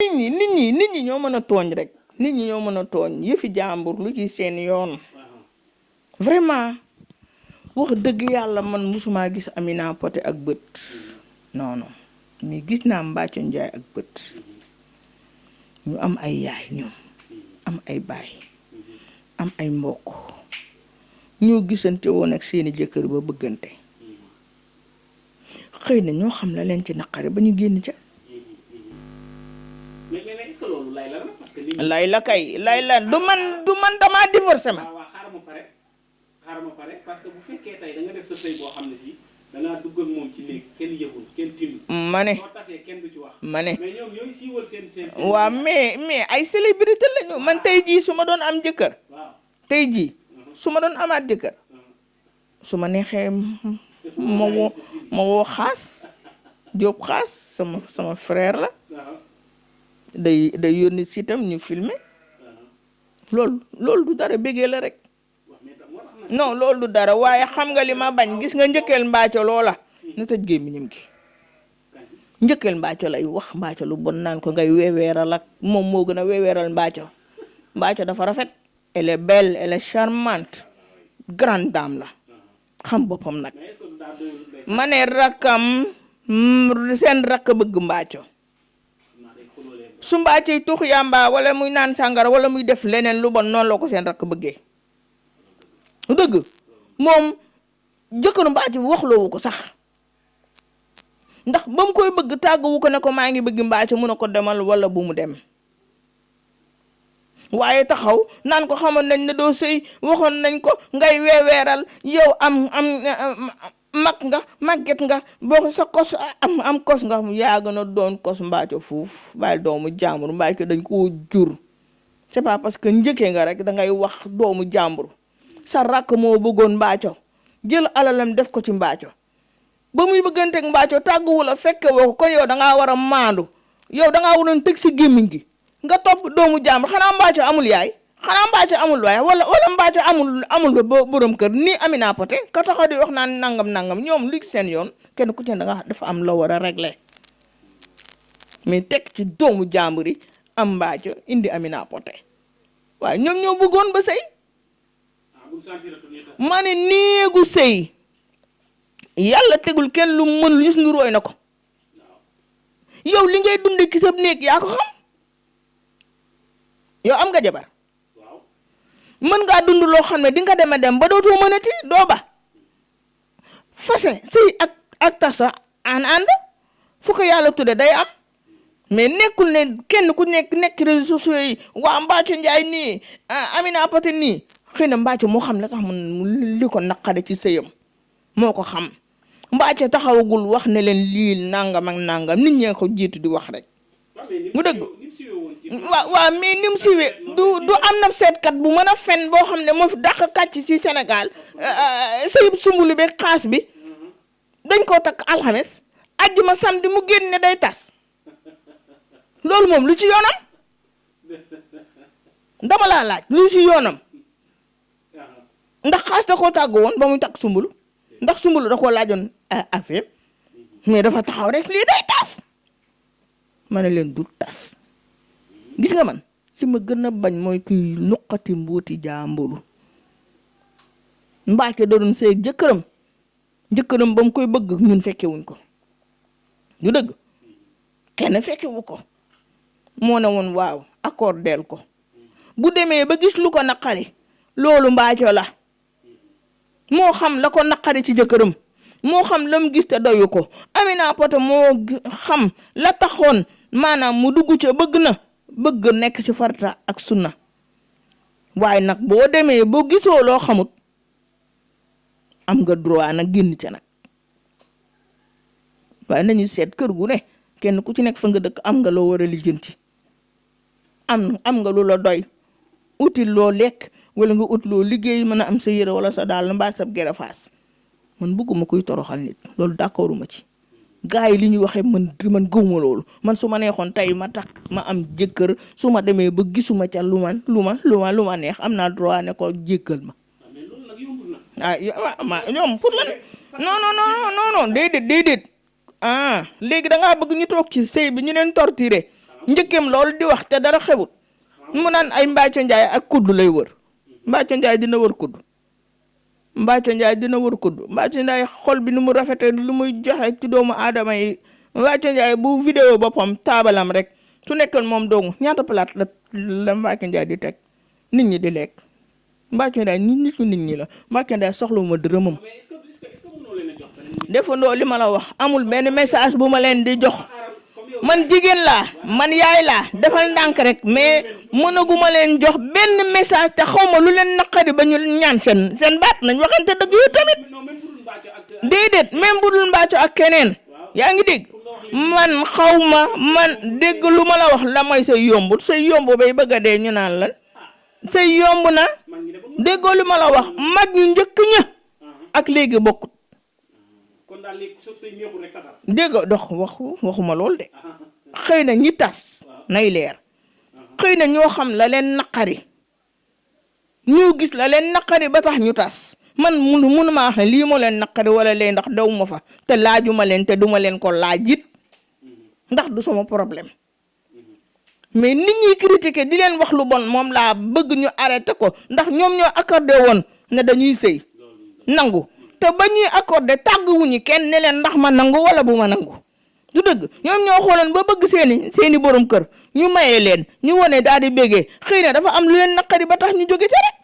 nit ñi ñoo mën a tooñ rek nit ñi ñoo mën a tooñ yëfi jàmbur lu ci seen yoon vraiment wax dëgg yàlla man musuma gis Amina Poté ak bët non non mais gis naa Mbathio Ndiaye ak bët ñu am ay yaay ñoom am ay baay am ay mbokk ñoo gisante woon ak seeni jëkkër ba bëggante xëy na ñoo xam la leen ci naqari ba ñu génn ca. mais est-ce que loolu lay la parce que lay la kay lay la du man damaa divorcé ma. waaw xaaral ma pare parce que bu fekkee tey da nga def sa sëy boo xam ne si da ngaa dugg ak moom ci néeg kenn yëgul kenn tinul. ma ne soo tasee kenn du ci wax. ma ne mais ñoom ñooy siiwal seen. waaw mais ay célébrité lañu man tey jii su ma doon am jëkkër. waaw tey jii su ma doon amaat jëkkër su ma neexee ma woo xaas Diop xaas sama frère la. day yónni sitam ñu filmer loolu du dara bégee la rek non loolu du dara waaye xam nga li ma bañ gis nga njëkkeel Mbathio loola na tëj gémmiñam gi njëkkeel Mbathio lay wax Mbathio lu bon naan ko ngay weeweeral ak moom moo gën a weeweeral Mbathio dafa rafet elle est belle elle est charmante grande dame la xam boppam nag ma ne rakkam seen rakk bëgg Mbathio su Mbathio tux yàmba wala muy naan sàngara wala muy def leneen lu bon noonu la ko seen rakk bëggee dëgg moom jëkkëru Mbathio bi waxloowu ko sax ndax ba mu koy bëgg tàgguwu ko ne ko maa ngi bëgg Mbathio mun a ko demal wala bu mu dem waaye taxaw naan ko xamoon nañ ne doo sëy waxoon nañ ko ngay weeweeral yow am màgget nga boo sa kos am kos nga yaa gën a doon kos Mbathio fuuf bàyyi doomu jàmbur Mbathio dañ koo jur c'est pas parce que njëkkee nga rek dangay wax doomu jàmbur sa rakk moo bëggoon Mbathio jël alalam def ko ci Mbathio ba muy bëgganteeg Mbathio tàgguwu la fekke woo ko kon yow dangaa war a maandu yow dangaa waroon tëg si gémmiñ gi nga topp doomu jàmbur xanaa Mbathio amul yaay xanaa Mbathio amul waay wala Mbathio amul ba borom kër ni Amina Poté ka taxaw di wax naan nangam ñoom li seen yoon kenn ku ci ne danga dafa am loo war a régler mais teg ci doomu jàmbur yi am Mbathio indi Amina Poté waaye ñoom ñoo bëggoon ba sëy ma ne néegu sëy yàlla tegul kenn lu mën gis nga rooy na ko yow li ngay dunde ki sa néeg yaa ko xam yow am nga jabar mën ngaa dund loo xam ne di nga dem ba dootoo mënati doo ba fase sëy ak tasa ànd fu ko yàlla tudde day am mais nekkul ne kenn ku nekk réseaux sociaux yi waa Mbathio Ndiaye nii Amina Poté nii xëy na Mbathio moo xam la tax mu li ko naqare ci sëyam moo ko xam Mbathio taxawagul wax ne leen lii nangam ak nangam nit ñee ko jiitu di wax rek mu dëgg waaw mais ni mu siwee du am na seetkat bu mën a fen boo xam ne moo fi dàq kàcc ci Sénégal sëyub sumbulu bi xaas bi dañ koo takk alxames ajjuma samedi mu génn ne day tas loolu moom lu ci yoonam dama laa laaj lu ci yoonam ndax xaas da koo tàggu woon ba muy takk sumbulu ndax sumbulu da koo laajoon affaire mais dafa taxaw rek lii day tas ma ne leen du tas gis nga man li ma gën a bañ mooy kuy nuqati mbuuti jàmbur Mbathio da doon sëy jëkkëram ba mu koy bëgg ñun fekkewuñ ko du dëgg kenn fekkewu ko moo ne woon waaw accordeel ko bu demee ba gis lu ko naqari loolu Mbathio la moo xam la ko naqari ci jëkkëram moo xam la mu gis te doyu ko Amina Poté moo xam la taxoon maanaam mu dugg ca bëgg nekk ci farata ak sunna waaye nag boo demee boo gisoo loo xamut am nga droit nag génn ca nag waaye nañu seet kër gu ne kenn ku ci nekk fa nga dëkk am nga loo war a lijjanti am nga lu la doy util loo lekk wala nga ut loo liggéey mën a am sa yére wala sa daal mbaa sa gerefaas man bëgguma kuy toroxal nit loolu d'accorduma ci gars yi li ñuy waxee man gëwuma loolu man su ma neexoon tey ma tax ma am jëkkër su ma demee ba gisuma ca lu ma neex am naa droit ne ko jéggal ma ñoom pour lan non déedéet léegi dangaa bëgg ñu toog ci sëy bi ñu leen torturer njëkkeem loolu di wax te dara xewut mu naan ay Mbathio Ndiaye ak kudd lay wër Mbathio Ndiaye dina wër kudd Mbathio Ndiaye dina wër kudd Mbathio Ndiaye xol bi ni mu rafetee lu muy joxe ci doomu aadama yi Mbathio Ndiaye bu vidéo boppam taabalam rek su nekkoon moom dong ñaata palaat la Mbathio Ndiaye di teg nit ñi di lekk Mbathio Ndiaye nit ñi la Mbathio Ndiaye soxlawuma dërëmam defandoo li ma la wax amul benn message bu ma leen di jox man jigéen laa man yaay laa defal ndànk rek mais mënaguma leen jox benn message te xawma lu leen naqari ba ñu ñaan seen baat nañ waxante dëgg yu tamit déedéet même bu dul Mbathio ak keneen yaa ngi dégg man xawma man dégg lu ma la wax la may say yombul say yomb bay bëgg a dee ñu naan lan say yomb na déggoo lu ma la wax mag ñu njëkk ña ak léegi bokkut dégg dox waxuma lool de xëy na ñi tas nay leer xëy na ñoo xam la leen naqari ñu gis la leen naqari ba tax ñu tas man munu ma wax ne lii moo leen naqari wala lee ndax daw ma fa te laajuma leen te duma leen ko laaj it ndax du sama problème mais nit ñi critiquer di leen wax lu bon moom laa bëgg ñu arrêté ko ndax ñoom ñoo accordé woon ne dañuy sëy nangu te ba ñuy accordé tàgguwuñu kenn ne leen ndax ma nangu wala bu ma nangu du dëgg ñoom ñoo xooloon ba bëgg seeni borom kër ñu mayee leen ñu wone daal di bégee xëy na dafa am lu leen naqari ba tax ñu jóge ca rek